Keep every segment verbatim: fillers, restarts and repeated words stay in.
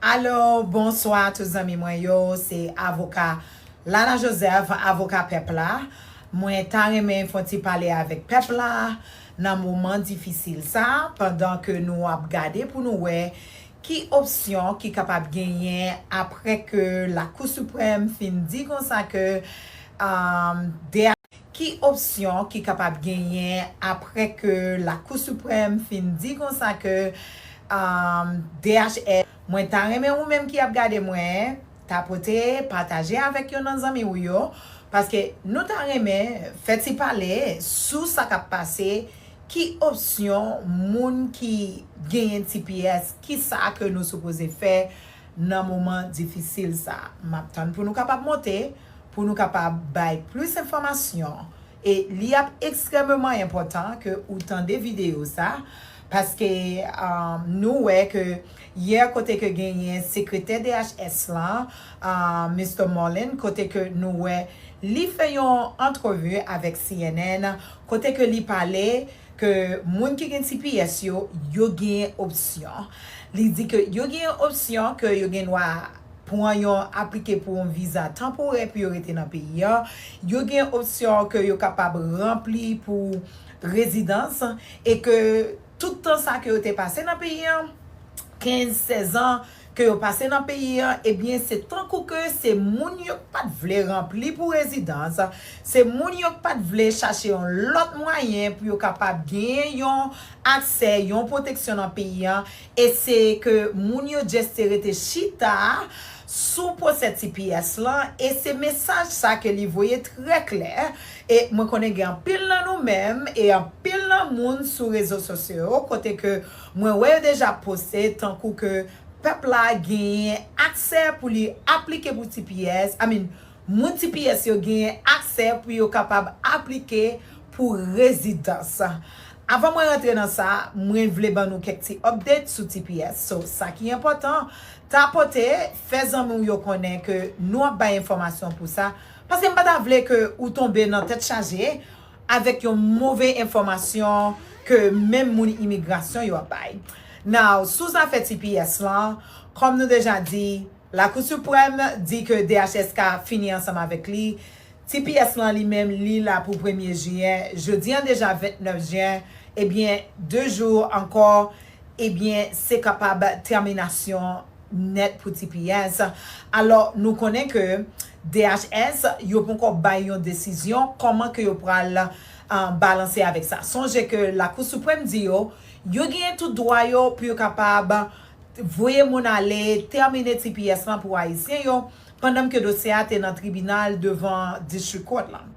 Alo, bonswa tout zanmi mwen yo, se avoka Lana Joseph, avoka pèp la. Mwen ta renmen fè yon ti pale avèk pèp la nan moman difisil sa, pandan ke nou ap gade pou nou wè ki opsyon ki kapab genyen apre ke Lakou Siprèm fin di konsa ke, um, de- ki opsyon ki kapab genyen apre ke Lakou Siprèm fin di konsa ke, um, D H S, mwen ta renmen ou menm ki ap gade mwen, tapote, pataje avèk youn nan zanmi ou yo, paske nou ta renmen fè ti pale sou sa k ap pase, ki opsyon moun ki genyen T P S, ki sa ke nou sipoze fè nan moman difisil sa. M ap tann pou nou kapab monte, pou nou kapab bay plis enfòmasyon. E li ap ekstrèmeman enpòtan ke ou tande videyo sa, paske, um, nou wè ke yè kote ke genyen sekretè D H S lan, uh, Mister Mollen, kote ke nou wè li fè yon antrevi avèk C N N, kote ke li pale ke moun ki gen T P S yo, yo genyen opsyon. Li di ke yo genyen opsyon ke yo gen dwa pran yon, aplike pou yon viza tanporè pou yo rete nan peyi an. Yo gen opsyon ke yo kapab ranpli pou rezidans e ke tout tan sa ke yo te pase nan peyi an, kenz, sèz an ke yo pase nan peyi an, ebyen, se tankou ke se moun yo k pa t vle ranpli pou rezidans, se moun yo k pa t vle chache yon lòt mwayen pou yo kapab genyen yon aksè, yon pwoteksyon nan peyi an, e se ke moun yo just te rete chita sou pwosè T P S lan, e se mesaj sa ke li voye trè klè. E mwen konnen gen anpil nan nou menm e anpil nan moun sou rezo sosyo yo, kote ke mwen wè yo deja poste tankou ke pèp la genyen aksè pou li aplike pou T P S, I mean, moun T P S yo genyen aksè pou yo kapab aplike pou rezidans. Avan mwen rantre nan sa, mwen vle ban nou kèk ti update sou T P S. So, sa ki enpòtan, tapote, fè zanmi w yo konnen ke nou ap bay enfòmasyon pou sa. Paske m pa ta vle ke ou tonbe nan tèt chaje avèk yon move enfòmasyon ke menm moun imigrasyon yo ap bay. Now, sou zafè T P S lan, kòm nou deja di, Lakou Siprèm di ke D H S ka fini ansanm avèk li. T P S lan li menm, li la pou premye jiyè. Jodi an deja vennèf jen. Ebyen, de jou ankò, ebyen, se kapab tèminasyon nèt pou T P S. Alò, nou konnen ke D H S, yo poko bay yon desizyon kòman ke yo pral, ah, balanse avèk sa. Sonje ke Lakou Siprèm di yo, yo genyen tout dwa yo pou yo kapab voye moun ale, tèmine T P S lan pou Ayisyen yo, pandan ke dosye a te nan tribinal devan District Court lan.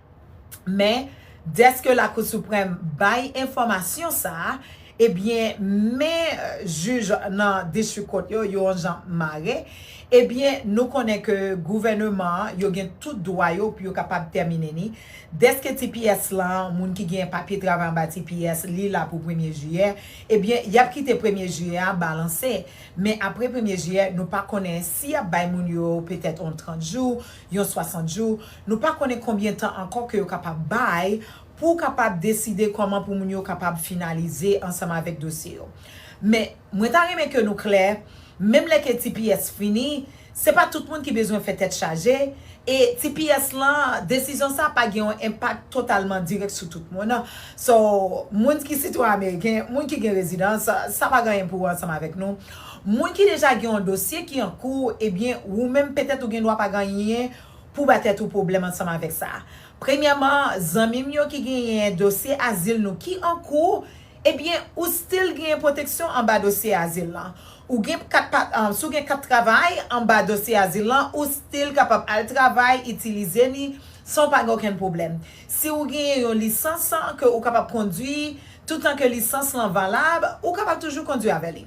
Men, dèske Lakou Siprèm bay enfòmasyon sa a, ebyen, men, eh, jij nan District Court yo, yo yon jan mare, ebyen, nou konnen ke gouvènman an, yo gen tout dwa yo pou yo kapab tèmine ni. Dèske T P S lan, moun ki gen papye travay anba T P S, li la pou premye jiyè, ebyen, y ap kite premye jiyè a balanse. Men apre premye jiyè, nou pa konnen si y ap bay moun yo petèt yon trant jou, yon swasant jou. Nou pa konnen konbyen tan ankò ke yo kapab bay pou kapab deside kòman pou moun yo kapab finalize ansanm avèk dosye yo. Men, mwen ta renmen ke nou klè, menm lè ke T P S fini, se pa tout moun ki bezwen fè tèt chaje, e T P S lan, desizyon sa pa gen yon enpak totalman dirèk sou tout moun. So, moun ki sitwayen ameriken, moun ki gen rezidans, sa pa gen anyen pou wè ansanm avèk nou. Moun ki deja gen yon dosye ki an kou, ebyen, ou menm petèt ou gen dwa pa gen anyen pou ba tèt ou pwoblèm ansanm avèk sa. Premyèman, zanmi m yo ki genyen dosye azil nou ki an kou, ebyen, ou still genyen pwoteksyon anba dosye azil lan. Ou gen kat pa, ah, si w gen kat travay anba dosye azil lan, ou still kapab al travay, itilize li, san w pa gen okenn pwoblèm. Si w genyen yon lisans ke ou kapab kondwi, toutan ke lisans lan valab, ou kapab toujou kondwi avè li.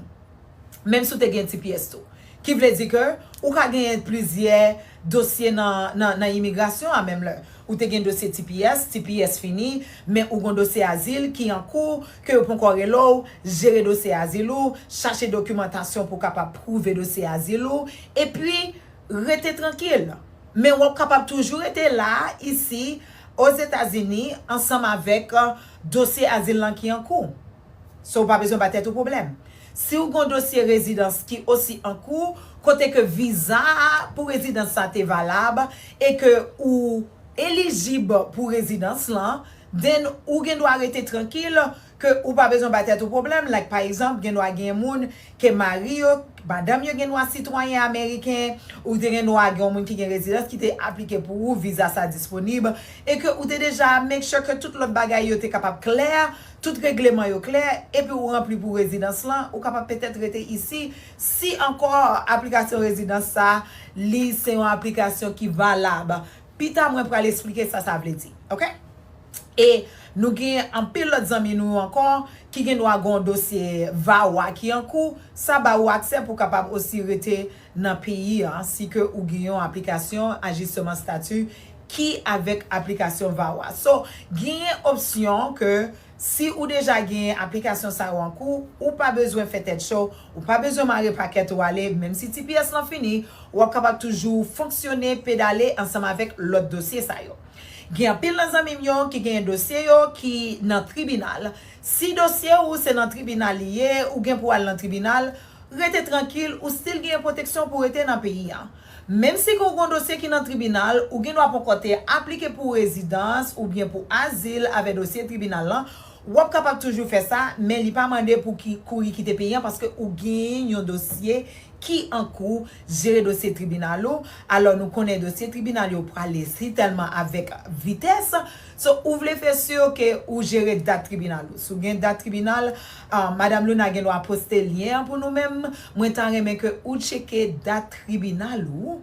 Menm si w te gen T P S tou. Ki vle di ke ou ka genyen plizyè dosye nan, nan, nan imigrasyon an menm lè. Ou te gen dosye T P S, T P S fini, men ou gen dosye azil ki an kou, ke yo poko rele w, jere dosye azil ou, chache dokimantasyon pou kapab pwouve dosye azil ou, epi rete trankil. Men w ap kapab toujou rete la, isi, Ozetazini, ansanm avèk, eh, dosye azil lan ki an kou. So, ou pa bezwen ba tèt ou pwoblèm. Si w gen yon dosye rezidans ki osi an kou, kote ke viza pou rezidans sa te valab e ke ou elijib pou rezidans lan, then ou gen dwa rete trankil ke ou pa bezwen bay tèt ou pwoblèm. Like, pa egzanp, gen dwa gen moun ke mari yo, madanm yo gen dwa sitwayen ameriken, ou te gen dwa gen yon moun ki gen rezidans ki te aplike pou ou, viza sa disponib, e ke ou te deja make sure ke tout lòt bagay yo te kapab klè, tout regleman yo klè, epi ou ranpli pou rezidans lan, ou kapab petèt rete isi, si ankò aplikasyon rezidans sa, li se yon aplikasyon ki valab. Pita mwen pral esplike sa sa vle di, oke? E nou gen anpil lòt zanmi nou ankò ki gen dwa gen yon dosye VAWA ki an kou, sa ba ou aksè pou kapab osi rete nan peyi an, si ke ou gen yon aplikasyon ajisteman stati ki avèk aplikasyon VAWA. So, genyen opsyon ke si ou deja gen aplikasyon sa yo an kou, ou pa bezwen fè tèt cho, ou pa bezwen mare pakèt ou ale, menm si T P S lan fini, w ap kapab toujou fonksyone, pedale ansanm avèk lòt dosye sa yo. Gen anpil nan zanmi m yo ki gen dosye yo ki nan tribinal. Si dosye ou se nan tribinal li ye, ou gen pou al nan tribinal, rete trankil, ou still gen pwoteksyon pou rete nan peyi an. Menm si ke w gen yon dosye ki nan tribinal, ou gen dwa poko te aplike pou rezidans oubyen pou azil avèk dosye tribinal lan, w ap kapab toujou fè sa, men li pa mande pou ki kouri kite peyi an paske ou gen yon dosye ki an kou, jere dosye tribinal ou. Alò, nou konnen dosye tribinal yo prale sitèlman avèk vitès. So, ou vle fè si ke ou jere dat tribinal ou. Si w gen dat tribinal, ah, Madam Luna gen dwa poste lyen an pou nou menm. Mwen ta renmen ke ou tcheke dat tribinal ou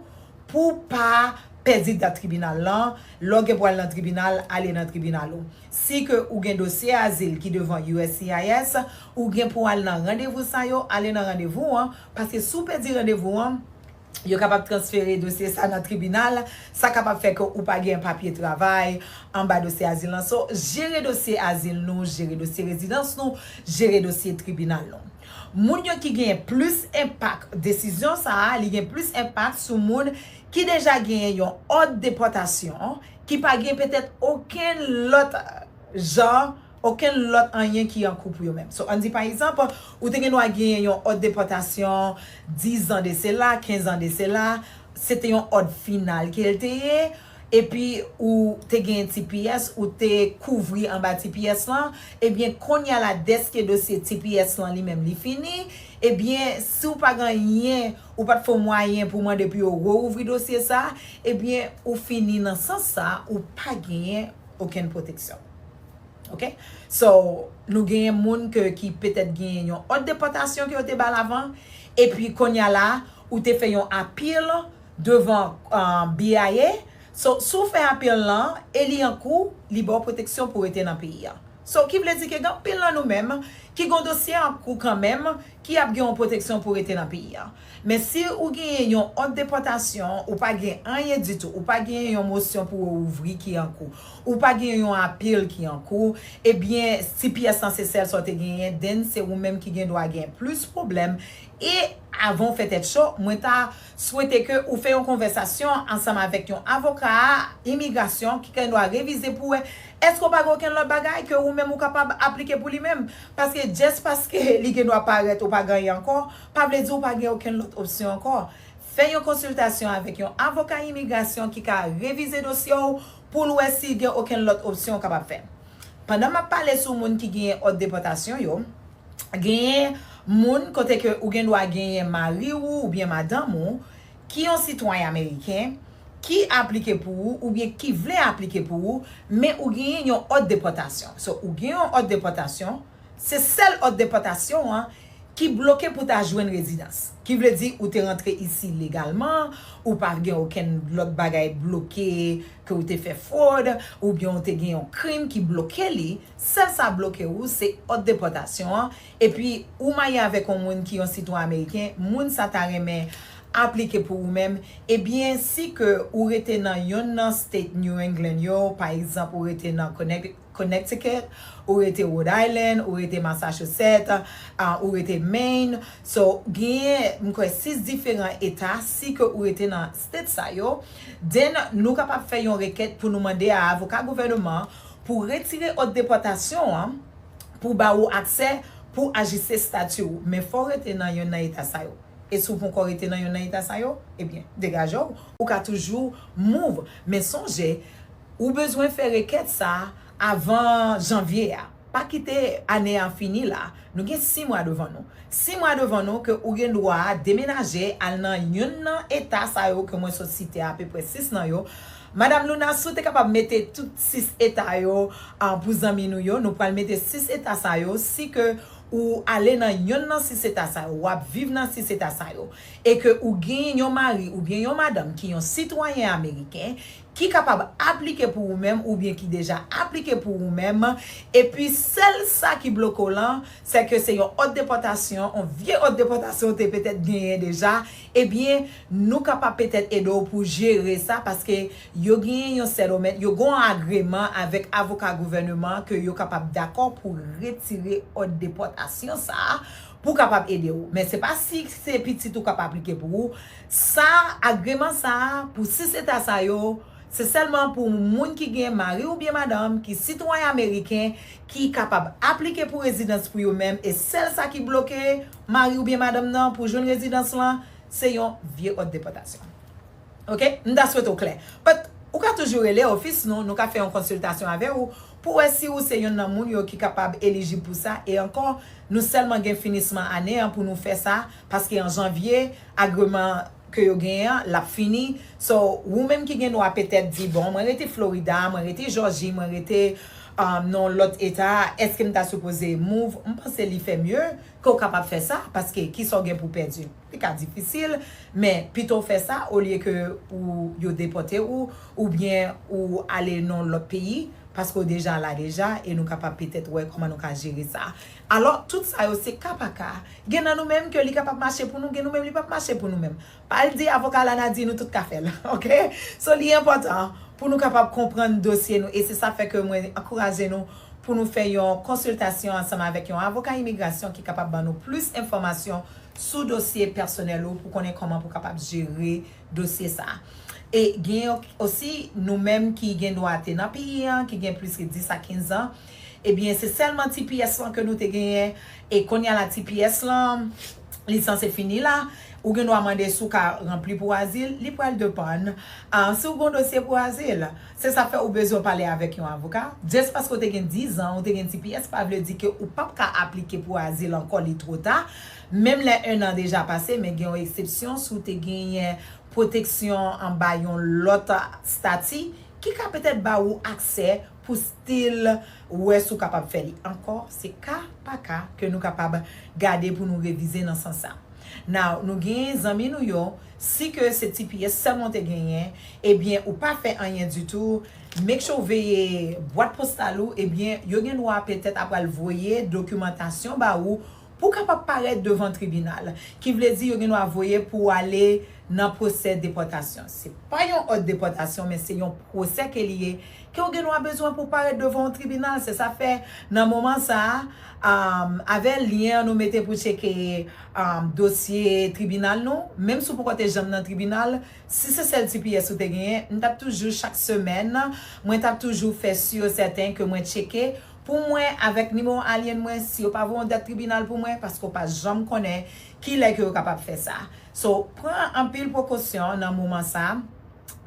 pou w pa pèdi dat tribinal lan. Lè w gen pou al nan tribinal, ale nan tribinal ou. Si ke ou gen dosye azil ki devan U S C I S, ou gen pou al nan randevou sa yo, ale nan randevou an, paske si w pèdi randevou an, yo kapab transfere dosye sa nan tribinal, sa kapab fè ke ou pa gen papye travay anba dosye azil lan. So, jere dosye azil nou, jere dosye rezidans nou, jere dosye tribinal nou. Moun yo ki gen plis enpak, desizyon sa a, li gen plis enpak sou moun ki deja genyen yon òd depòtasyon, ki pa gen petèt okenn lòt jan, okenn lòt anyen ki an kou pou yo menm. So, ann di pa egzanp, ou te gen dwa genyen yon òd depòtasyon diz an de sela, kenz an de sela, se te yon òd final ke l te ye, epi ou te gen T P S, ou te kouvri anba T P S lan, ebyen, kounye a la, dèske dosye T P S lan li menm li fini, ebyen, si w pa gen anyen, ou pa t fè yon mwayen pou mande pou yo reouvri dosye sa, ebyen, ou fini nan sans sa, ou pa genyen okenn pwoteksyon. Oke? So, nou genyen moun ke, ki petèt genyen yon òd depòtasyon ke yo te ba l avan, epi kounye a la, ou te fè yon apil devan, uh, B I A. So, si w fè apil lan, e li an kou, li ba w pwoteksyon pou rete nan peyi a. So, ki vle di ke gen anpil nan nou menm ki gen dosye an kou kanmenm, ki ap gen yon pwoteksyon pou rete nan peyi a. Men si ou genyen yon òd depòtasyon, ou pa gen anyen ditou, ou pa genyen yon mosyon pou yo ouvri ki an kou, ou pa genyen yon apil ki an kou, ebyen, T P S lan se sèl sa w te genyen, then se ou menm ki gen dwa gen plis pwoblèm. E avan w fè tèt cho, mwen ta swete ke ou fè yon konvèsasyon ansanm avèk yon avoka imigrasyon ki gen dwa revize pou wè èske w pa gen okenn lòt bagay ke ou menm ou kapab aplike pou li menm. Paske just paske li gen dwa parèt ou pa gen anyen ankò, pa vle di ou pa gen okenn lòt opsyon ankò. Fè yon konsiltasyon avèk yon avoka imigrasyon ki ka revize dosye w pou l wè si gen okenn lòt opsyon w kapab fè. Pandan m ap pale sou moun ki genyen òd depòtasyon yo, genyen moun kote ke ou gen dwa genyen mari w oubyen madanm ou ki yon sitwayen ameriken, ki aplike pou ou oubyen ki vle aplike pou ou, men ou genyen yon òd depòtasyon. So, ou gen yon òd depòtasyon, se sèl òd depòtasyon an ki bloke pou ta jwenn rezidans. Ki vle di ou te rantre isi legalman, ou pa gen okenn lòt bagay bloke, ke ou te fè fwòd, oubyen ou te gen yon krim ki bloke li, sèl sa bloke ou, se òd depòtasyon an, epi ou marye avèk yon moun ki yon sitwayen ameriken, moun sa ta renmen aplike pou ou menm, ebyen, si ke ou rete nan yonn nan state New England yo, pa egzanp, ou rete nan Connecticut, Connecticut, ou rete Rhode Island, ou rete Massachusetts, ah, ou rete Maine. So, genyen, m kwè, sis diferan eta, si ke ou rete nan state sa yo, then nou kapab fè yon rekèt pou nou mande a avoka gouvènman pou retire òd depòtasyon an, pou ba ou aksè pou ajiste stati w, men fò w rete nan yonn nan eta sa yo. E si w poko rete nan yonn nan eta sa yo, ebyen, degaje w. Ou ka toujou move. Men sonje, ou bezwen fè rekèt sa a avan janvye a. Pa kite ane a fini la. Nou gen sis mwa devan nou. Sis mwa devan nou ke ou gen dwa demenaje al nan yonn nan eta sa yo ke mwen sot site a, apeprè sis nan yo. Madam Luna, si w te kapab mete tout sis eta yo, ah, pou zanmi nou yo, nou pral mete sis eta sa yo. Si ke ou ale nan yonn nan sis eta sa yo, w ap viv nan sis eta sa yo, e ke ou gen yon mari oubyen yon madanm ki yon sitwayen ameriken, ki kapab aplike pou ou menm oubyen ki deja aplike pou ou menm, epi sèl sa ki bloke w lan, se ke se yon òd depòtasyon, yon vye òd depòtasyon w te petèt genyen deja, ebyen, nou kapab petèt ede w pou jere sa, paske yo genyen yon settlement, yo gen yon agreman avèk avoka gouvèneman ke yo kapab dakò pou retire òd depòtasyon sa a, pou kapab ede w. Men se pa si se pitit ou k ap aplike pou ou. Sa, agreman sa a, pou sis eta sa yo, se sèlman pou moun ki gen mari oubyen madanm ki sitwayen ameriken ki kapab aplike pou rezidans pou yo menm, e sèl sa ki bloke mari oubyen madanm nan pou jwenn rezidans lan, se yon vye òd depòtasyon. Ok? M ta swete w klè. But, ou ka toujou rele ofis nou, nou ka fè yon konsiltasyon avè ou pou wè si ou se yonn nan moun yo ki kapab elijib pou sa. E ankò, nou sèlman gen finisman ane an pou nou fè sa, paske an janvye, agreman ke yo genyen an, l ap fini. So, ou menm ki gen dwa petèt di, "Bon, mwen rete Florida, mwen rete Jòji, mwen rete, um, nan lòt eta, èske m ta sipoze move?" M panse li fè mye ke w kapab fè sa, paske kisa w gen pou pèdi? Li ka difisil, men pito w fè sa olye ke ou, yo depòte ou, oubyen ou ale nan lòt peyi, paske w deja la deja, e nou kapab petèt wè kòman nou ka jere sa. Alò, tout sa yo se ka pa ka. Gen nan nou menm ke li kapab mache pou nou, gen nou menm li p ap mache pou nou menm. Pa al di avoka Lana di nou tout ka fè l, ok? So, li enpòtan pou nou kapab konprann dosye nou, e se sa fè ke mwen ankouraje nou pou nou fè yon konsiltasyon ansanm avèk yon avoka imigrasyon ki kapab ban nou plis enfòmasyon sou dosye pèsonèl ou pou konnen kòman pou kapab jere dosye sa a. E gen osi nou menm ki gen dwa te nan peyi an, ki gen plis ke dis a kenz an, ebyen, se sèlman T P S lan ke nou te genyen, e kounye a la T P S lan, li sanse fini la, ou gen dwa mande si w ka ranpli pou azil, li pral depann, ah, si w gen yon dosye pou azil. Se sa fè ou bezwen pale avèk yon avoka. Just paske w te gen dis an, ou te gen T P S, pa vle di ke ou p ap ka aplike pou azil ankò, li twò ta. Menm lè en an deja pase, men gen yon eksepsyon, si w te genyen pwoteksyon anba yon lòt estati, ki ka petèt ba ou aksè pou still wè si w kapab fè li ankò. Se ka pa ka ke nou kapab gade pou nou revize nan sans sa. Now, nou gen zanmi nou yo, si ke se T P S sèlman w te genyen, ebyen, ou pa fè anyen ditou, make sure w veye bwat postal ou, ebyen, yo gen dwa petèt ap pral voye dokimantasyon ba ou pou kapab parèt devan tribinal. Ki vle di yo gen dwa voye pou w ale nan pwosè depòtasyon. Se pa yon òd depòtasyon, men se yon pwosè ke li ye, ke w gen dwa bezwen pou parèt devan yon tribinal. Se sa fè, nan moman sa a, um, avè lyen an nou mete pou tcheke, um, dosye tribinal nou, menm si w poko te janm nan tribinal, si se sèl T P S ou te genyen, m t ap toujou chak semèn, mwen t ap toujou fè si e sèten ke mwen tcheke pou mwen avèk nimewo alyen mwen, si yo pa voye yon dèt tribinal pou mwen, paske w pa janm konnen kilè ke yo kapab fè sa. So, pran anpil prekosyon nan moman sa.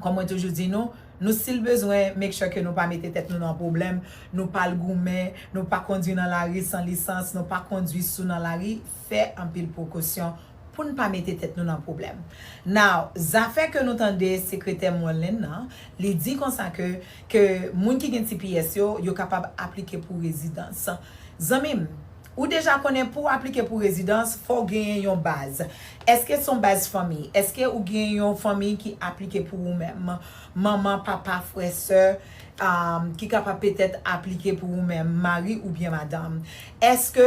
Kòm mwen toujou di nou, nou still bezwen make sure ke nou pa mete tèt nou nan pwoblèm, nou pa al goumen, nou pa kondwi nan lari san lisans, nou pa kondwi sou nan lari. Fè anpil prekosyon pou n pa mete tèt nou nan pwoblèm. Now, zafè ke nou tande sekretè Moreland nan, li di konsa ke, ke moun ki gen T P S yo, yo kapab aplike pou rezidans. Zanmi m, ou deja konnen pou w aplike pou rezidans, fò w genyen yon baz. Èske se yon baz fanmi? Èske ou gen yon fanmi ki aplike pou ou menm? Manman, papa, frè, sè, um, ki kapab petèt aplike pou ou menm, mari oubyen madanm? Èske,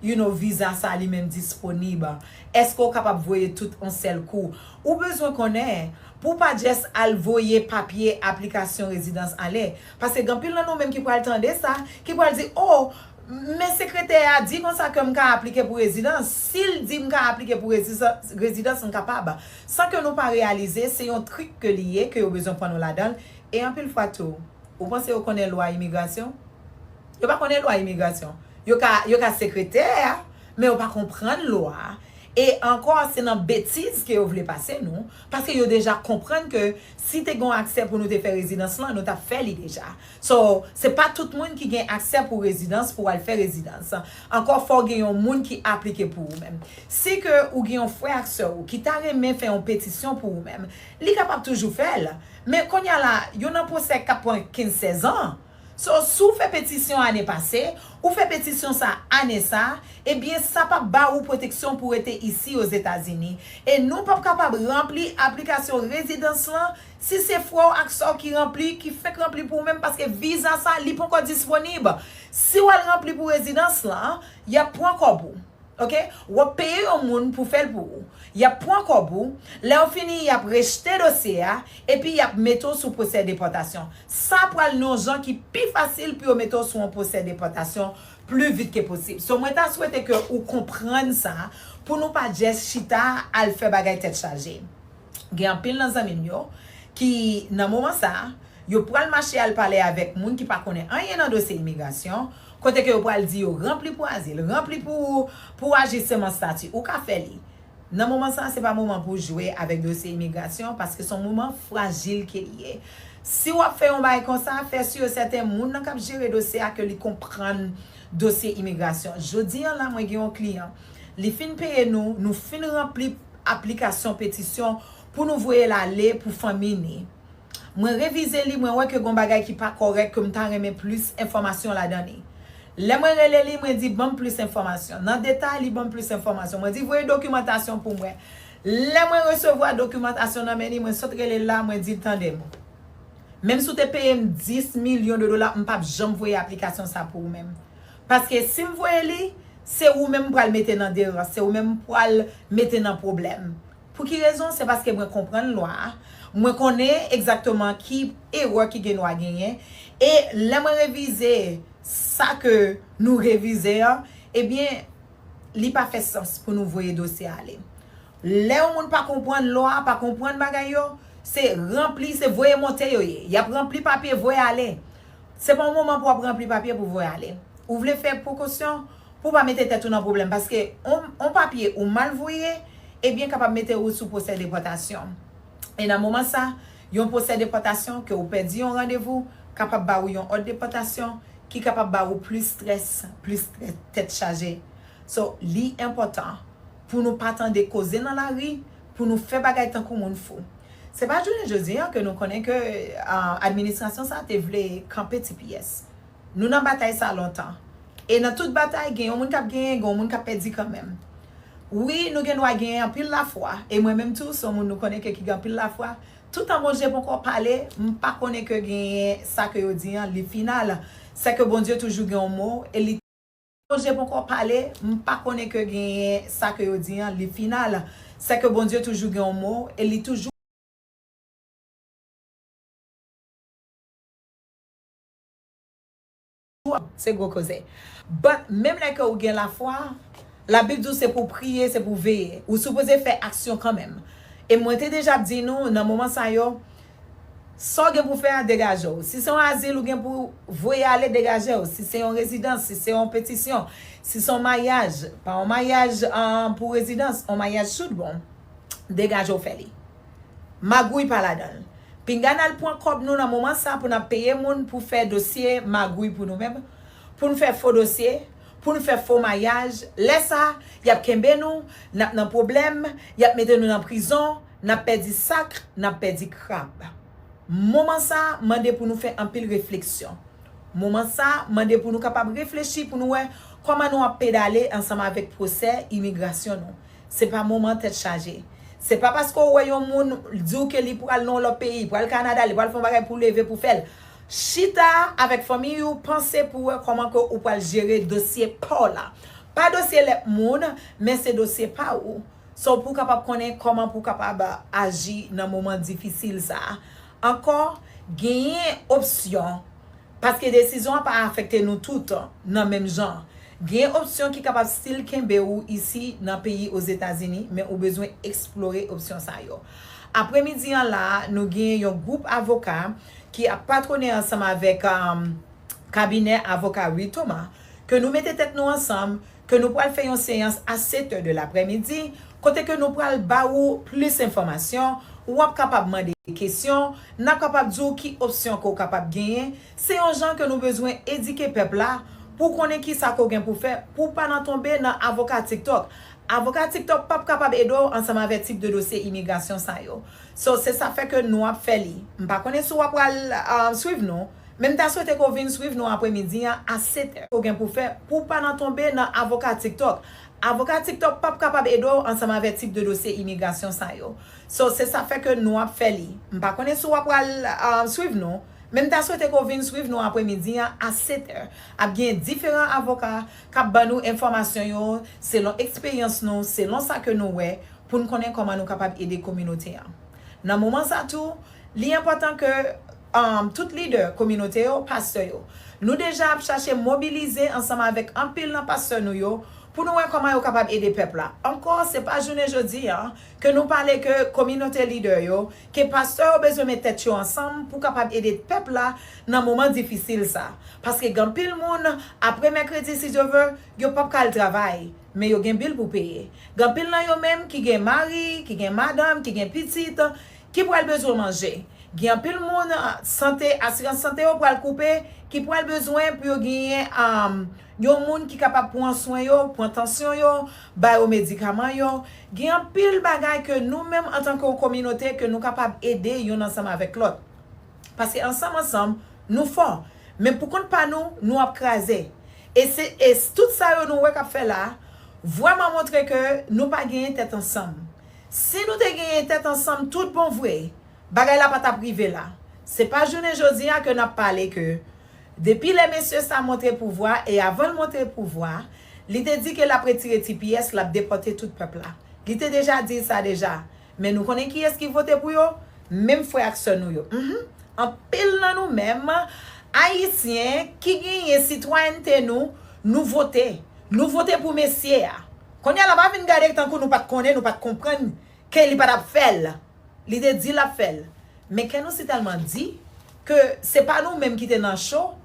you know, viza sa li menm disponib? Èske w kapab voye tout yon sèl kou? Ou bezwen konnen, pou w pa just al voye papye aplikasyon rezidans ale. Paske gen anpil nan nou menm ki pral tande sa, ki pral di, "Oh, men sekretè a di konsa ke m ka aplike pou rezidans. Si l di m ka aplike pou rezisa-, rezidans, m kapab." San ke nou pa reyalize, se yon trik ke li ye, ke yo bezwen pran nou ladan l. E anpil fwa tou, ou panse yo konnen lwa imigrasyon? Yo pa konnen lwa imigrasyon. Yo ka, yo ka sekretè, men yo pa konprann lwa a. E ankò, se nan betiz ke yo vle pase nou, paske yo deja konprann ke si te gen yon aksè pou nou te fè rezidans lan, nou t ap fè li deja. So, se pa tout moun ki gen aksè pou rezidans, pou w al fè rezidans. Ankò, fò w gen yon moun ki aplike pou ou menm. Si ke ou gen yon frè ak sè ou ki ta renmen fè yon petisyon pou ou menm, li kapab toujou fè l. Men kounye a la, yo nan pwosè k ap pran kenz, sèz an. So, si w fè petisyon ane pase, ou fè petisyon sa ane sa, ebyen, sa p ap ba ou pwoteksyon pou rete isi Ozetazini. E nou p ap kapab ranpli aplikasyon rezidans lan si se frè w ak sè w ki ranpli, ki fenk ranpli pou ou menm, paske viza sa, li poko disponib. Si w al ranpli pou rezidans lan, y ap pran kòb ou. Oke? W ap peye yon moun pou fè l pou ou. Y ap pran kòb ou. Lè yo fini, y ap rejte dosye a, epi y ap mete w sou pwosè depòtasyon. Sa pral nan yon jan ki pi fasil pou yo mete w sou yon pwosè depòtasyon pli vit ke posib. So, mwen ta swete ke ou konprann sa, pou nou pa just chita al fè bagay tèt chaje. Gen anpil nan zanmi m yo ki, nan moman sa, yo pral mache al pale avèk moun ki pa konnen anyen nan dosye imigrasyon, kote ke yo pral di yo ranpli pou azil, ranpli pou, pou ajisteman estati. Ou ka fè li. Nan moman sa, se pa moman pou jwe avèk dosye imigrasyon, paske se yon moman frajil ke li ye. Si w ap fè yon bagay konsa, fè si e sèten moun nan k ap jere dosye a ke li konprann dosye imigrasyon. Jodi a la, mwen gen yon kliyan. Li fin peye nou, nou fin ranpli aplikasyon petisyon pou nou voye l ale pou fanmi ni. Mwen revize li, mwen wè ke gon bagay ki pa kòrèk, ke m ta renmen plis enfòmasyon ladan li. Lè mwen rele li, mwen di, "Ban m plis enfòmasyon." Nan detay, li ban m plis enfòmasyon. Mwen di, "Voye dokimantasyon pou mwen." Lè mwen resevwa dokimantasyon nan men li, mwen sot rele l la, mwen di, "Tande m. Menm si w te peye m dis milyon de dola, m p ap janm voye aplikasyon sa pou ou menm. Paske si m voye li, se ou menm m pral mete nan derans, se ou menm m pral mete nan pwoblèm." Pou ki rezon? Se paske mwen konprann lwa a, mwen konnen egzakteman ki erè ki gen dwa genyen, e lè mwen revize sa ke nou revize an, ebyen, li pa fè sans pou nou voye dosye a ale. Lè yon moun pa konprann lwa a, pa konprann bagay yo, se ranpli, se voye monte yo ye. Y ap ranpli papye, voye ale. Se pa yon moman pou w ap ranpli papye pou voye ale. Ou vle fè prekosyon pou w pa mete tèt ou nan pwoblèm, paske on, on papye ou mal voye, ebyen, kapab mete ou sou pwosè depòtasyon. E nan moman sa, yon pwosè depòtasyon ke ou pèdi yon randevou kapab ba ou yon òd depòtasyon ki kapab ba ou plis strès, plis tè-, tèt chaje. So, li enpòtan pou nou pa tande koze nan lari, pou nou fè bagay tankou moun fou. Se pa jounen jodi a ke nou konnen ke, ah, administrasyon sa te vle kanpe T P S. Nou nan batay sa lontan. E nan tout batay, gen yon moun k ap genyen, gen yon moun k ap pèdi kanmenm. Wi, nou gen dwa genyen anpil lafwa, e mwen menm tou, se yon moun nou konnen ke ki gen anpil lafwa. Toutan Bondye poko pale, m pa konnen ke genyen sa ke yo di an, li final. Sèke Bondye toujou gen yon mo, e li Bondye poko pale, m pa konnen ke genyen sa ke yo di an, li final. Sèke Bondye toujou gen yon mo, e li toujou. Se gwo koze. But, menm lè ke ou gen lafwa, Labib di w se pou w priye, se pou w veye. Ou sipoze fè aksyon kanmenm. E mwen te deja di nou, nan moman sa yo, sa w gen pou w fè a, degaje w. Si se yon azil ou gen pou w voye ale, degaje w. Si se yon rezidans, si se yon petisyon, si se yon mayaj, pa yon mayaj, ah, pou rezidans, yon mayaj tout bon, degaje w fè li. Magouy pa ladan l. Pinga n al pran kòb nou nan moman sa pou n ap peye moun pou fè dosye magouy pou nou menm, pou n fè fo dosye, pou n fè fo mayaj. Lè sa, y ap kenbe nou, n ap nan pwoblèm, y ap mete nou nan prizon, n ap pèdi sak, n ap pèdi krab. Moman sa mande pou nou fè anpil refleksyon. Moman sa mande pou nou kapab reflechi, pou nou wè kòman nou ap pedale ansanm avèk pwosè imigrasyon nou. Se pa moman tèt chaje. Se pa paske w wè yon moun di w ke li pral nan yon lòt peyi, pral Kanada, li pral fè yon bagay pou leve, pou fè l. Chita avèk fanmi ou, panse pou wè kòman ke ou pral jere dosye pa w la. Pa dosye lòt moun, men se dosye pa ou. So, pou w kapab konnen kòman pou w kapab aji nan moman difisil sa a. Ankò, genyen opsyon, paske desizyon an pa afekte nou tout nan menm jan. Gen opsyon ki kapab still kenbe ou isi nan peyi Ozetazini, men ou bezwen eksplore opsyon sa yo. Apremidi an la, nou gen yon gwoup avoka ki ap patwone ansanm avèk, um, kabinè avoka Reed Thomas, ke nou mete tèt nou ansanm, ke nou pral fè yon seyans a sèt è de laprèmidi, kote ke nou pral ba ou plis enfòmasyon, w ap kapab mande kesyon, n ap kapab di w ki opsyon ke w kapab genyen. Se yon jan ke nou bezwen edike pèp la pou w konnen kisa ke w gen pou fè, pou w pa nan tonbe nan avoka TikTok. Avoka TikTok p ap kapab ede w ansanm avèk tip de dosye imigrasyon sa yo. So, se sa fè ke nou ap fè li. M pa konnen si w ap pral, um, swiv nou, men m ta swete ke w vin swiv nou apremidi an a sèt è. Ke w gen pou fè pou w pa nan tonbe nan avoka TikTok. Avoka TikTok p ap kapab ede w ansanm avèk tip de dosye imigrasyon sa yo. So, se sa fè ke nou ap fè li. M pa konnen si w ap pral, um, swiv nou, men m ta swete ke w vin swiv nou apremidi an a sèt è. Ap gen diferan avoka k ap ban nou enfòmasyon yo selon eksperyans nou, selon sa ke nou wè, pou n konnen kòman nou kapab ede kominote an. Nan moman sa tou, li enpòtan ke, um, tout lidè kominote yo, pastè yo, nou deja ap chache mobilize ansanm avèk anpil nan pastè nou yo pou nou wè kòman yo kapab ede pèp la. Ankò, se pa jounen jodi a ke nou pale ke kominote lidè yo, ke pastè yo bezwen met tèt yo ansanm pou kapab ede pèp la nan moman difisil sa. Paske gen anpil moun, apre mèkredi, si Dye vle, yo p ap ka al travay, men yo gen bil pou peye. Gen anpil nan yo menm ki gen mari, ki gen madanm, ki gen pitit, ki pral bezwen manje. Gen anpil moun, sante, asirans sante yo pral koupe, ki pral bezwen pou yo genyen, um, yon moun ki kapab pran swen yo, pran tansyon yo, ba yo medikaman yo. Gen anpil bagay ke nou menm antanke yon kominote ke nou kapab ede youn ansanm avèk lòt. Paske ansanm, ansanm, nou fò. Men pou kont pa nou, nou ap kraze. E se, e s-, tout sa yo nou wè k ap fè la, vrèman montre ke nou pa genyen tèt ansanm. Si nou te genyen tèt ansanm tout bon vre, bagay la pa t ap rive la. Se pa jounen jodi a ke n ap pale ke depi lè mesye sa montre pouvwa e avan l montre pouvwa, li te di ke l ap retire T P S, l ap depòte tout pèp la. Li te deja di sa deja. Men nou konnen kiyès ki vote pou yo? Menm frè ak sè nou yo. Mhm. Anpil nan nou menm, Ayisyen ki genyen sitwayènte nou, nou vote. Nou vote pou mesye a. Kounye a la, pa vin gade tankou nou pa t konnen, nou pa t konprann ke li pa t ap fè l. Li te di l ap fè l. Men kè nou si tèlman di ke se pa nou menm ki te nan cho,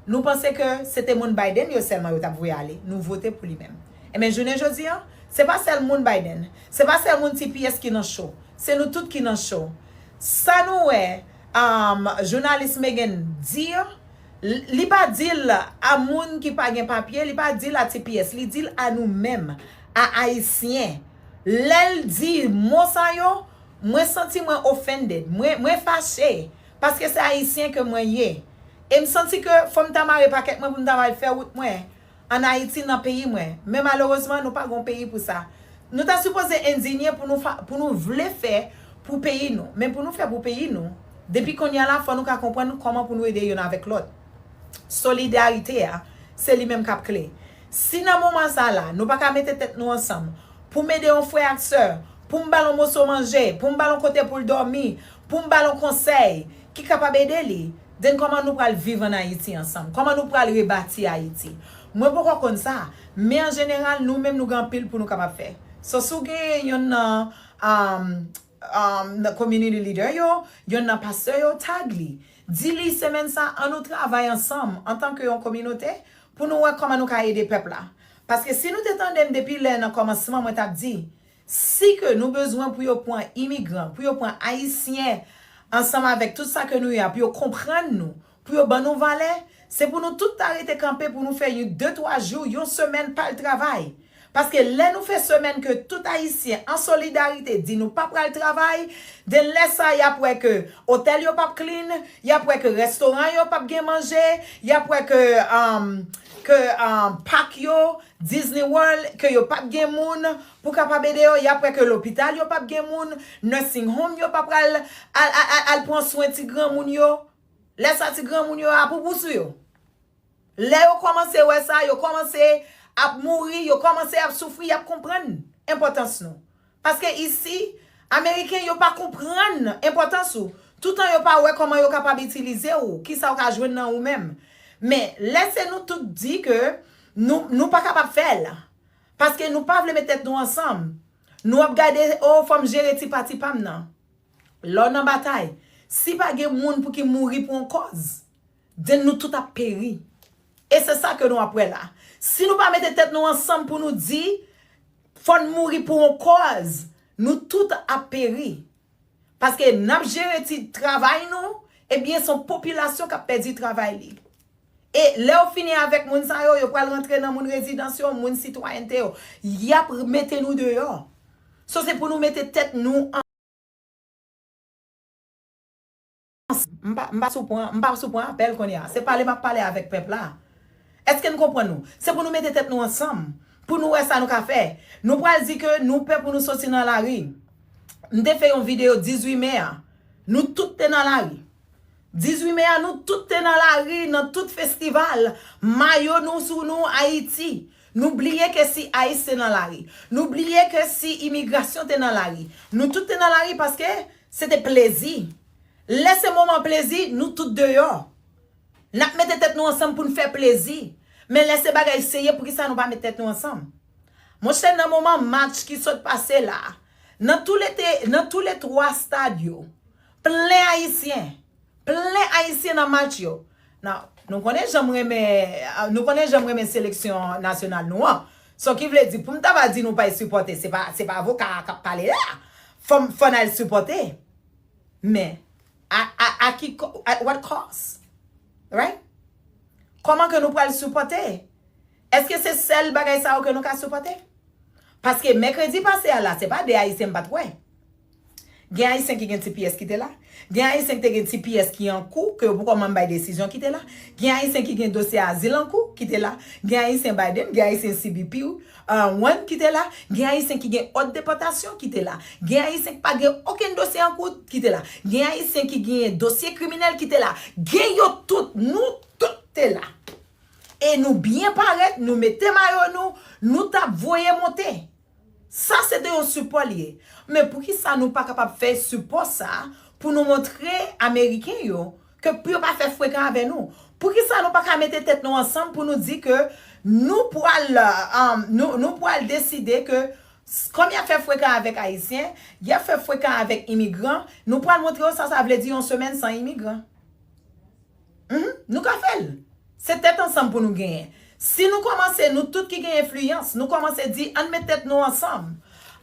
nou panse ke se te moun Biden yo sèlman yo t ap voye ale. Nou vote pou li menm. Enben, jounen jodi a, se pa sèl moun Biden, se pa sèl moun T P S ki nan cho. Se nou tout ki nan cho. Sa nou wè, um, jounalis Megan di, l-, li pa di l a moun ki pa gen papye, li pa di l a T P S, li di l a nou menm, a Ayisyen. Lè l di mo sa yo, mwen santi mwen offended, mwen, mwen fache, paske se Ayisyen ke mwen ye. E m santi ke fò m ta mare pakèt mwen pou m ta al fè wout mwen ann Ayiti, nan peyi mwen. Men malerezman, nou pa gen yon peyi pou sa. Nou ta sipoze endinye pou nou fa-, pou nou vle fè pou peyi nou. Men pou nou fè pou peyi nou, depi kounye a la, fò nou ka konprann kòman pou nou ede youn avèk lòt. Solidarite a, se li menm k ap kle. Si nan moman sa la, nou pa ka mete tèt nou ansanm pou m ede yon frè ak sè, pou m ba l yon moso manje, pou m ba l yon kote pou l dòmi, pou m ba l yon konsèy ki kapab ede li, then kòman nou pral viv ann Ayiti ansanm? Kòman nou pral rebati Ayiti? Mwen poko konn sa, men an jeneral, nou menm nou gen anpil pou nou kapab fè. So, si w gen youn nan, um, um, nan community leader yo, youn nan pastè yo, tag li. Di li semèn sa, ann nou travay ansanm antanke yon kominote pou nou wè kòman nou ka ede pèp la. Paske si nou te tande m depi lè nan kòmansman, mwen t ap di, si ke nou bezwen pou yo pran imigran, pou yo pran Ayisyen ansanm avèk tout sa ke nou ye a, pou yo konprann nou, pou yo ban nou valè, se pou nou tout ta rete kanpe pou nou fè yon de twa jou, yon semèn pa al travay. Paske lè nou fè semèn ke tout Ayisyen an solidarite di nou pa pral travay, then lè sa y ap wè ke otèl yo p ap clean, y ap wè ke restoran yo p ap gen manje, y ap wè ke, um, ke, um, pak yo, Disney World, ke yo p ap gen moun pou kapab ede yo, y ap wè ke lopital yo p ap gen moun, nursing home yo p ap pral al, al, al, al pran swen ti granmoun yo. Lè sa ti granmoun yo a poupou sou yo. Lè yo kòmanse wè sa, yo kòmanse ap mouri, yo kòmanse ap soufri, y ap konprann enpòtans nou. Paske isi, Ameriken yo pa konprann enpòtans ou. Toutan yo pa wè kòman yo kapab itilize ou, kisa w ka jwenn nan ou menm. Men, lè se nou tout di ke nou, nou pa kapab fè l, paske nou pa vle met tèt nou ansanm, nou ap gade, o, fò m jere ti pati pa m nan. Lè w nan batay, si pa gen moun pou ki mouri pou yon kòz, then nou tout ap peri. E se sa ke nou ap wè la. Si nou pa mete tèt nou ansanm pou nou di, fò n mouri pou yon kòz, nou tout ap peri. Paske n ap jere ti travay nou, ebyen, se yon popilasyon k ap pèdi travay li. E lè yo fini avèk moun sa yo, yo pral rantre nan moun rezidans yo, moun sitwayènte yo. Y ap mete nou deyò. So, se pou nou mete tèt nou an. M pa, m pa sou pran, m pa sou pran apèl kounye a. Se pale m ap pale avèk pèp la. Èske n konprann nou? Se pou nou mete tèt nou ansanm, pou nou wè sa nou ka fè. Nou pral di ke nou pè pou nou soti nan lari. M te fè yon videyo dizuit me a. Nou tout te nan lari. Dizuit me a, nou tout te nan lari, nan tout festival. Mayo nou sou nou, Ayiti. Nou bliye ke si ICE te nan lari. Nou bliye ke si imigrasyon te nan lari. Nou tout te nan lari paske se te plezi. Lè se moman plezi, nou tout deyò. N ap mete tèt nou ansanm pou n fè plezi. Men lè se bagay serye, poukisa nou pa met tèt nou ansanm? Monchè, nan moman match ki sot pase la, nan tou le te, nan tou le twa stad yo, plen Ayisyen, plen Ayisyen nan match yo. Nan, nou konnen jan m renmen, nou konnen jan m renmen seleksyon nasyonal nou an. So ki vle di, pou m ta va di nou pa sipòte, se pa, se pa avoka a k ap pale la. Fò, fò n al sipòte. Men, a, a, a ki ko-, at what cost? Right? Kòman ke nou pral sipòte? Èske se sèl bagay sa yo ke nou ka sipòte? Paske mèkredi pase a la, se pa de Ayisyen m pa t wè. Gen Ayisyen ki gen T P S ki te la. Gen Ayisyen ki te gen T P S ki an kou, ke yo poko manm bay desizyon ki te la. Gen Ayisyen ki gen dosye azil an kou ki te la. Gen Ayisyen Biden, gen Ayisyen C B P, uh, One ki te la. Gen Ayisyen ki gen òd depòtasyon ki te la. Gen Ayisyen ki pa gen okenn dosye an kou ki te la. Gen Ayisyen ki gen dosye kriminèl ki te la. Gen yo tout, nou tout te la. E nou byen parèt, nou mete mayo nou, nou t ap voye monte. Sa se te yon sipò li ye. Men poukisa nou pa kapab fè sipò sa a pou nou montre Ameriken yo ke pou yo pa fè frekan avè nou? Poukisa nou pa ka mete tèt nou ansanm pou nou di ke nou pral, um, nou, nou pral deside ke s-, kòm y ap fè frekan avèk Ayisyen, y ap fè frekan avèk imigran, nou pral montre yo sa sa vle di yon semèn san imigran? Mhm, nou ka fè l. Se tèt ansanm pou nou genyen. Si nou kòmanse, nou tout ki gen enfliyans, nou kòmanse di, ann met tèt nou ansanm.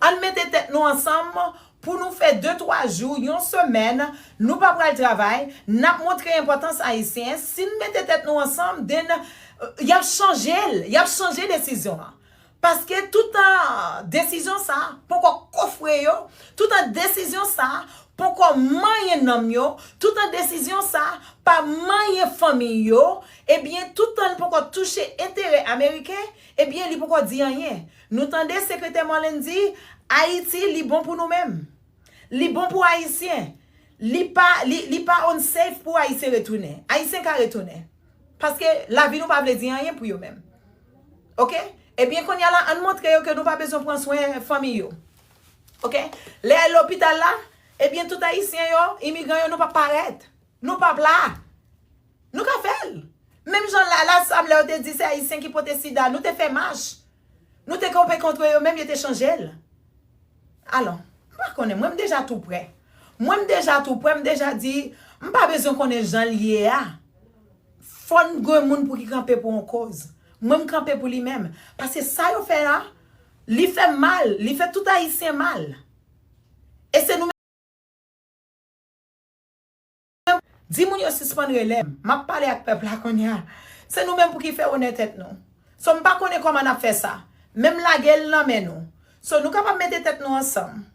Ann mete tèt nou ansanm pou nou fè de, twa jou, yon semèn, nou pa pral travay, n ap montre enpòtans Ayisyen. Si n mete tèt nou ansanm, then, euh, y ap chanje l, y ap chanje desizyon an. Paske toutan desizyon sa a poko kofre yo, toutan desizyon sa a poko manyen nanm yo, toutan desizyon sa a pa manyen fanmi yo, ebyen, toutan l poko touche enterè Ameriken, ebyen, li poko di anyen. Nou tande Sekretè Mullin di, Ayiti, li bon pou nou menm. Li bon pou Ayisyen. Li pa, li, li pa unsafe pou Ayisyen retounen. Ayisyen ka retounen. Paske lavi nou pa vle di anyen pou yo menm. Oke? Ebyen, kounye a la, ann montre yo ke nou pa bezwen pran swen fanmi yo. Oke? Lè lopital la, ebyen, tout Ayisyen yo, imigran yo, nou p ap parèt. Nou p ap la. Nou ka fè l. Menm jan la, la, sa m lè yo te di se Ayisyen ki pote sida, nou te fè mach. Nou te kanpe kont yo, menm yo te chanje l. Alò, m pa konnen, mwen m deja tou prè. Mwen m deja tou prè, m deja di, m pa bezwen konnen jan l ye a. Fò n gen moun pou ki kanpe pou yon koz. Mwen m kanpe pou li menm. Paske sa yo fè a, li fè m mal, li fè tout Ayisyen mal. E se nou Di moun yo sispann rele m. M ap pale ak pèp la kounye a. Se nou menm pou ki fè onè tèt nou. So, m pa konnen kòman n ap fè sa. Men m lage l nan men nou. So, nou kapab mete tèt nou ansanm.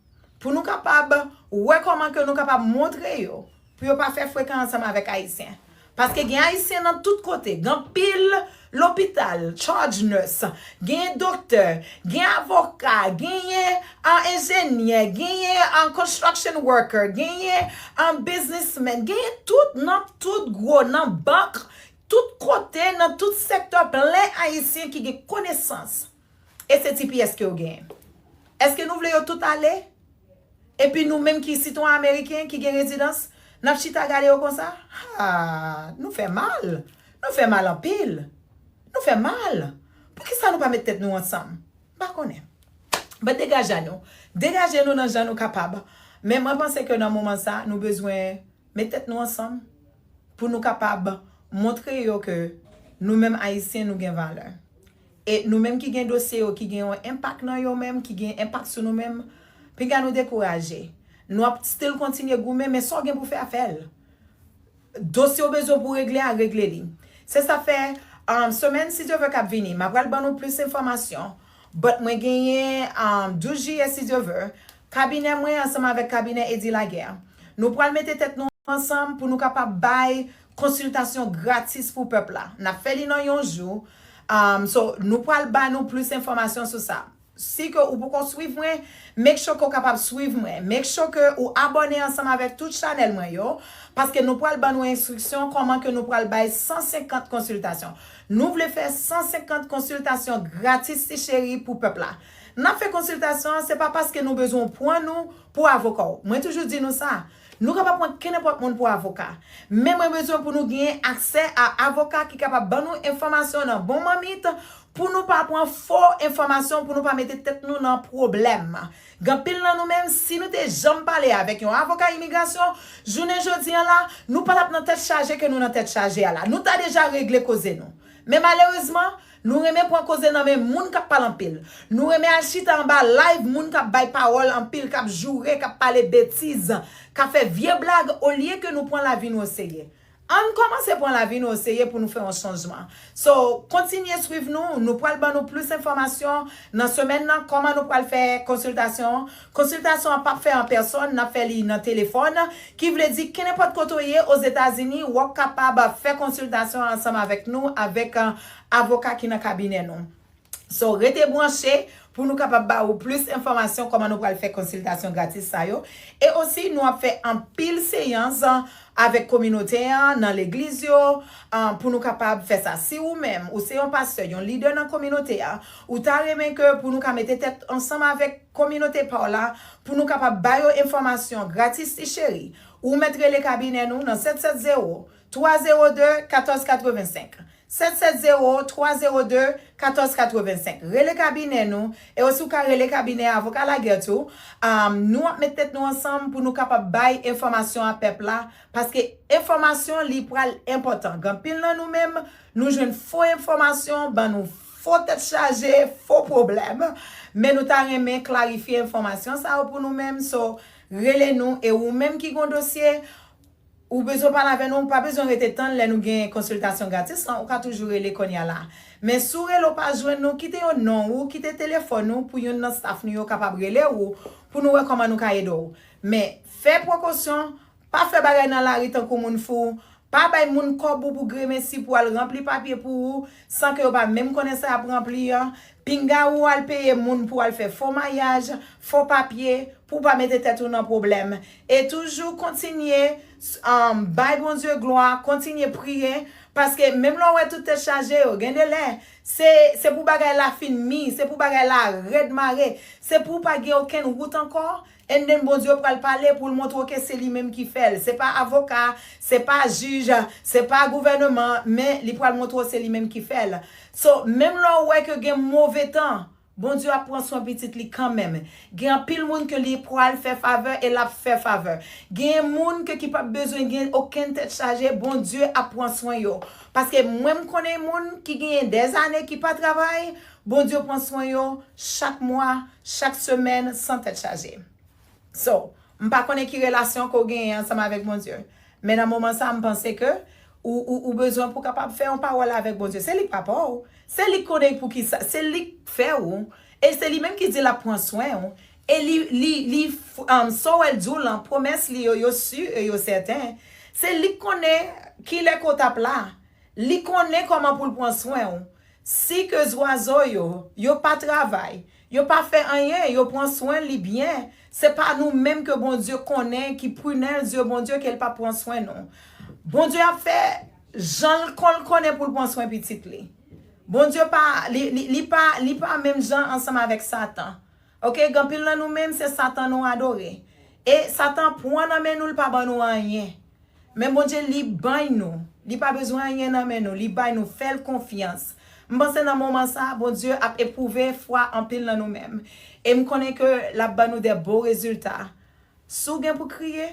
Pou nou kapab wè kòman ke nou kapab montre yo. Pou yo pa fè frekan ansanm avèk Ayisyen. Paske gen Ayisyen nan tout kote. Gen anpil lopital, charge nurse, genyen doktè, gen avoka, genyen, ah, enjenyè, genyen, ah, construction worker, genyen, ah, businessman, genyen tout, nan tout gwo, nan bank, tout kote, nan tout sektè, plen Ayisyen ki gen konesans. E se T P S ke yo genyen. Èske nou vle yo tout ale? Epi nou menm ki sitwayen ameriken, ki gen rezidans, n ap chita gade yo konsa? Ha, nou fè mal. Nou fè mal anpil. Nou fè mal. Poukisa nou pa met tèt nou ansanm? M pa konnen. But degaje nou. Degaje nou nan jan nou kapab. Men mwen panse ke nan moman sa, nou bezwen met tèt nou ansanm pou nou kapab montre yo ke nou menm Ayisyen, nou gen valè. E nou menm ki gen dosye yo, ki gen yon enpak nan yo menm, ki gen enpak sou nou menm, pinga nou dekouraje. Nou ap still kontinye goumen, men sa w gen pou fè a, fè l. Dosye w bezwen pou regle a, regle li. Se sa fè, um, semèn, si Dye vle, k ap vini, m ap pral ban nou plis enfòmasyon. But mwen genyen, um, douz jiyè, si Dye vle, kabinè mwen ansanm avèk kabinè Edi Laguerre, nou pral mete tèt nou ansanm pou nou kapab bay konsiltasyon gratis pou pèp la. N ap fè li nan yon jou. Um, so, nou pral ba nou plis enfòmasyon sou sa. Si ke ou poko swiv mwen, make sure ke w kapab swiv mwen. Make sure ke ou abòne ansanm avèk tout chanèl mwen yo, paske nou pral ban nou enstriksyon kòman ke nou pral bay san senkant konsiltasyon. Nou vle fè san senkant konsiltasyon gratis, ti cheri, pou pèp la. N ap fè konsiltasyon an, se pa paske nou bezwen pran nou pou avoka w. Mwen toujou di nou sa. Nou ka pa pran kenenpòt moun pou avoka. Men mwen bezwen pou nou genyen aksè a avoka ki kapab ban nou enfòmasyon nan bon manmit pou nou pa pran fo enfòmasyon, pou nou pa mete tèt nou nan pwoblèm. Gen anpil nan nou menm, si nou te janm pale avèk yon avoka imigrasyon, jounen jodi an la, nou pa t ap nan tèt chaje ke nou nan tèt chaje a la. Nou ta deja regle koze nou. Men malerezman, nou renmen pran koze nan men moun k ap pale anpil. Nou renmen al chita anba live moun k ap bay pawòl anpil, k ap joure, k ap pale betiz, k ap fè vye blag, olye ke nou pran lavi nou oserye. Ann kòmanse pran lavi nou oserye pou nou fè yon chanjman. So, kontinye swiv nou, nou pral ban nou plis enfòmasyon nan semèn nan, kòman nou pral fè konsiltasyon an. Konsiltasyon an p ap fè an pèsòn, n ap fè li nan telefòn, ki vle di kenenpòt kote w ye Ozetazini, w ap kapab fè konsiltasyon an ansanm avèk nou, avèk, uh, avoka ki nan kabinè nou. So, rete branche pou nou kapab ba ou plis enfòmasyon kòman nou pral fè konsiltasyon gratis sa yo. E osi, nou ap fè anpil seyans, uh, avèk kominote an, nan legliz yo, uh, pou nou kapab fè sa. Si ou menm, ou se yon pastè, yon lidè nan kominote a, ou ta renmen ke pou nou ka mete tèt ansanm avèk kominote pa w la, pou nou kapab ba yo enfòmasyon gratis, ti cheri, ou mèt rele kabinè nou nan sèt sèt zewo, twa zewo de, katòz katrevensenk. Sèt sèt zewo, twa zewo de, katòz katrevensenk. Rele kabinè nou, e osi ou ka rele kabinè avoka Laguerre tou. Um, nou ap met tèt nou ansanm pou nou kapab bay enfòmasyon a pèp la, paske enfòmasyon li pral enpòtan. Gen anpil nan nou menm, nou jwenn fo enfòmasyon, ban nou fo tèt chaje, fo pwoblèm. Men nou ta renmen klarifye enfòmasyon sa yo pou nou menm. So, rele nou, e ou menm ki gon dosye, ou bezwen pale avè nou, ou pa bezwen rete tann lè nou gen konsiltasyon gratis lan, ou ka toujou rele kounye a la. Men si w rele w pa jwenn nou, kite yon non ou, kite telefòn ou pou youn nan staff nou yo kapab rele ou, pou nou wè kòman nou ka ede w. Men fè prekosyon, pa fè bagay nan lari tankou moun fou, pa bay moun kòb ou pou gremesi pou al ranpli papye pou ou, san ke yo pa menm konnen sa y ap ranpli an. Pinga ou al peye moun pou al fè fo mayaj, fo papye, pou w pa mete tèt ou nan pwoblèm. E toujou kontinye, um, bay Bondye glwa, kontinye priye, paske menm lè w wè tout tèt chaje yo, gen de lè, se, se pou bagay la fin mi, se pou bagay la rèd mare, se pou w pa gen okenn wout ankò, and then Bondye pral pale pou l montre w ke se li menm ki fè l. Se pa avoka, se pa jij, se pa gouvènman, men li pral montre w se li menm ki fè l. So, menm lè w wè ke gen move tan, Bondye ap pran swen pitit li kanmenm. Gen anpil moun ke li pral fè favè e l ap fè favè. Gen moun ke ki p ap bezwen gen okenn tèt chaje, Bondye ap pran swen yo. Paske mwen m konnen moun ki genyen dèzane ki pa travay, Bondye pran swen yo chak mwa, chak semèn, san tèt chaje. So, m pa konnen ki relasyon ke w genyen ansanm avèk Bondye. Men nan moman sa, m panse ke ou, ou, ou bezwen pou kapab fè yon pawòl avèk Bondye. Se li k papa w. Se li k konnen pou ki sa, se li k fè w. E se li menm ki di l ap pran swen w. E li, li, li, um, sa w wè l di w lan, pwomès li yo, yo si e yo sèten. Se li k konnen kilè ke w t ap la. Li konnen kòman pou l pran swen w. Si ke zwazo yo, yo pa travay, yo pa fè anyen, yo pran swen li byen, se pa nou menm ke Bondye konnen ki prinel zye Bondye ke l pa pran swen nou. Bondye ap fè jan l kon l konnen pou l pran swen pitit li. Bondye pa, li, li, li pa, li pa menm jan ansanm avèk Satan. Oke, gen anpil nan nou menm, se Satan nou adore. E Satan pran nan men nou, l pa ban nou anyen. Men Bondye, li bay nou. Li pa bezwen anyen nan men nou. Li bay nou. Fè l konfyans. M panse nan moman sa, Bondye ap epwouve fwa anpil nan nou menm. E m konnen ke l ap ban nou de bon rezilta. Si w gen pou kriye,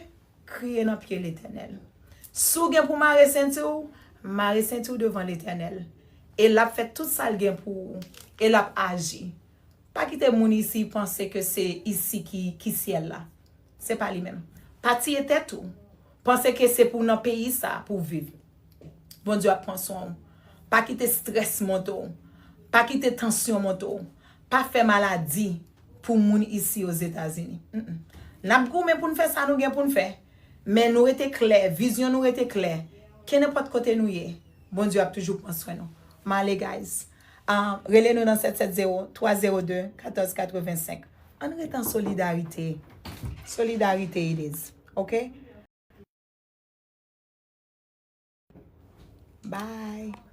kriye nan pye Letènèl. Si w gen pou mare senti w, mare senti w devan Letènèl. E l ap fè tout sa l gen pou ou. E l ap aji. Pa kite moun isi panse ke se isi ki, ki syèl la. Se pa li menm. Pa tiye tèt ou. Panse ke se pou nan peyi sa pou w viv. Bondye ap pran swen w. Pa kite strès monte w. Pa kite tansyon monte w. Pa fè maladi pou moun isi Ozetazini. Mm-mm. N ap goumen pou n fè sa nou gen pou n fè. Men nou rete klè, vizyon nou rete klè. Kenenpòt kote nou ye, Bondye ap toujou pran swen nou. M ale, guys. Ah, rele nou nan sèt sèt zewo, twa zewo de, katòz katrevensenk. Ann rete an solidarite. Solidarite it is. Ok? Bye.